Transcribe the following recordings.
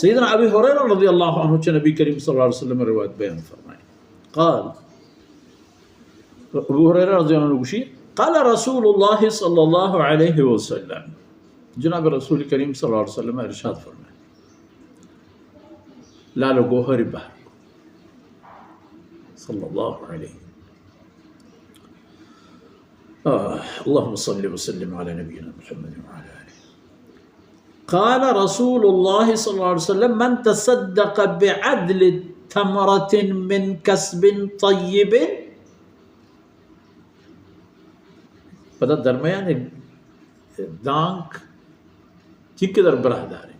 سیدنا ابی ہریرہ رضی اللہ عنہ چہ نبی کریم صلی اللہ علیہ وسلم روایت بیان فرمائے۔ قال، ابو ہریرہ رضی اللہ عنہ گوشی، قال رسول اللہ صلی اللہ علیہ وسلم، جناب رسول کریم صلی اللہ علیہ وسلم ارشاد فرمائے، لال و گوہر بحر، صلی اللہ علیہ، آہ، اللهم صل وسلم على نبينا محمد وعلى آله. قال رسول الله صلى الله عليه وسلم: من تصدق بعدل تمرة من كسب طيب. پدا درمیان دانک چی قدر براہ داریں۔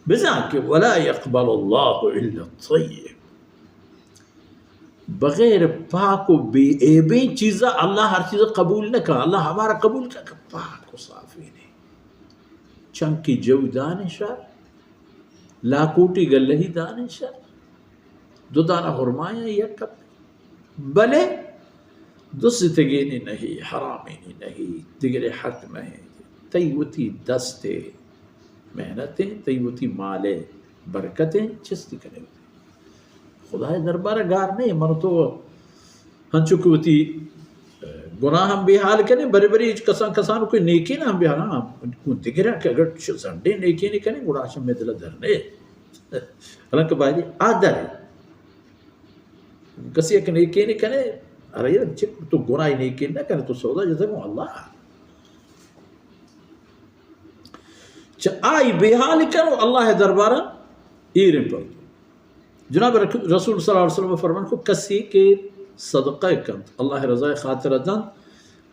بزاں کہ ولا يقبل الله إلا الطيب، بغیر پاک و بے عیبیں چیزا اللہ ہر چیز قبول نہ کن۔ اللہ ہمارا قبول کن کہ پاک و صافیں۔ چنکی جو دانیں شر، لاکوٹی گلہی دانیں شر، دو دانہ ہرمایاں یک کپ، بلے دزتگینی نہیں، حرامینی نہیں، دگرے حق نہیں۔ تئی وتی دست محنتیں، تئی وتی مال برکتیں، چستی کنے وتی۔ خدائے دربار گار نہیں، من تو ہنچو کہ وتی گناہ ہم بے حال کنے، برے برے ہچ کسان کسان کوئی نیکی نہ ہم بے حال، ہاں، دگرے کہ اگر چ-، زنڈے نیکی نہیں کنے، گڑا چہ میں دل در نہیں۔ حالانکہ باید آ در کسی یک نیکی نہ کنے، ارے یار، چہ تو گناہ نیکی نہ کنے، تو سودا جزا گوں اللہ۔ چہ آئی بے حال کن و اللہ دربارا ایریں پر۔ جناب رک-، رسول صلی اللہ علیہ وسلم فرمان کو، کسی کہ صدقہ کنت، اللہ رضا خاطر دنت،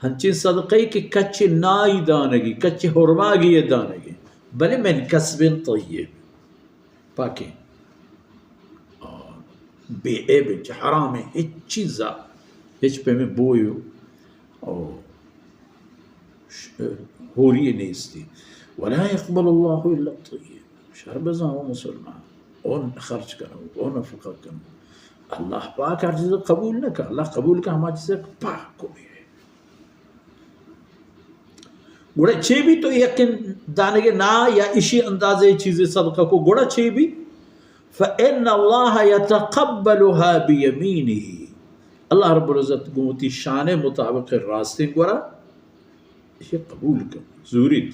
ہنچین صدقہ کہ کچ نائی دانگی، کچ ہرماگی دانگی، بلے من کسب طیب، پاکیں، آ، بے عیب، چہ حرام ہچ چیزا، ہچ پیمیں بوئی و، او، ش-، ہوری نیستی۔ ولا يقبل الله إلا الطيب۔ شر بزاں او مسلمان، اون خرچ کنو، او نفقہ کنو۔ اللہ پاک ہر چیز قبول نہ کن، اللہ قبول کن ہما چیز پاک کو بھی ہے۔ گڑا چے بی تو یکن دانگے نا یا اشی اندازے چیزے صدقہ کو، گڑا چے بی؟ فإن الله يتقبلها بيمينه۔ اللہ رب العزت گوں وتی شان مطابق راستیں گورا یہ قبول کن، زوریت۔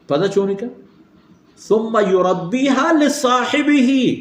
پدا چونی کن؟ ثم يربيها لصاحبه۔